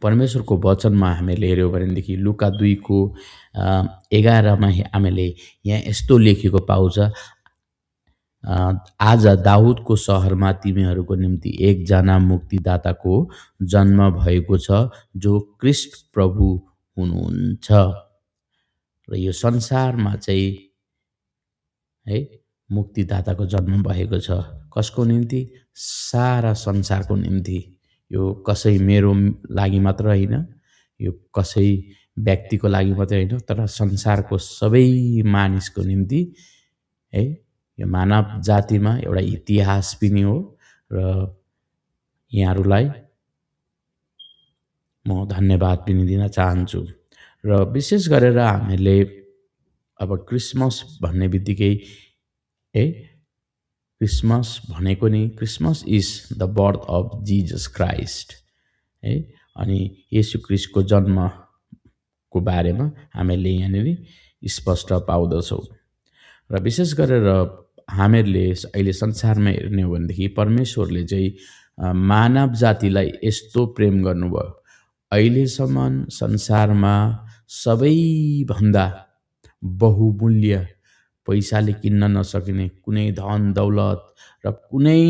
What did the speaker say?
परमेश्वरको वचनमा हामीले हेऱ्यौँ भनेदेखि लुका 2 को 11 मा हामीले यहाँ यस्तो लेखेको पाउँछ, आज दाउदको सहरमा तिमीहरूको निम्ति एकजना मुक्तिदाताको जन्म भएको छ, जो ख्रीष्ट प्रभु हुनुहुन्छ। र यो संसारमा चाहिँ है मुक्तिदाताको जन्म भएको छ। कसको निम्ति? सारा संसारको निम्ति। यो कसै मेरो लागि मात्र होइन, यो कसै व्यक्तिको लागि मात्र होइन, तर संसारको सबै मानिसको निम्ति है। यो मानव जातिमा एउटा इतिहास पनि हो र यहाँहरूलाई म धन्यवाद पनि दिन चाहन्छु। र विशेष गरेर हामीले अब क्रिसमस भन्ने बित्तिकै है, क्रिसमस भनेको नि Christmas is the birth of Jesus Christ है। अनि येशू ख्रीष्टको जन्मको बारेमा हामीले यहाँनिर स्पष्ट पाउँदछौँ। र विशेष गरेर हामीहरूले अहिले संसारमा हेर्ने हो भनेदेखि परमेश्वरले चाहिँ मानव जातिलाई यस्तो प्रेम गर्नुभयो। अहिलेसम्म संसारमा सबैभन्दा बहुमूल्य, पैसाले किन्न नसकिने कुनै धन दौलत र कुनै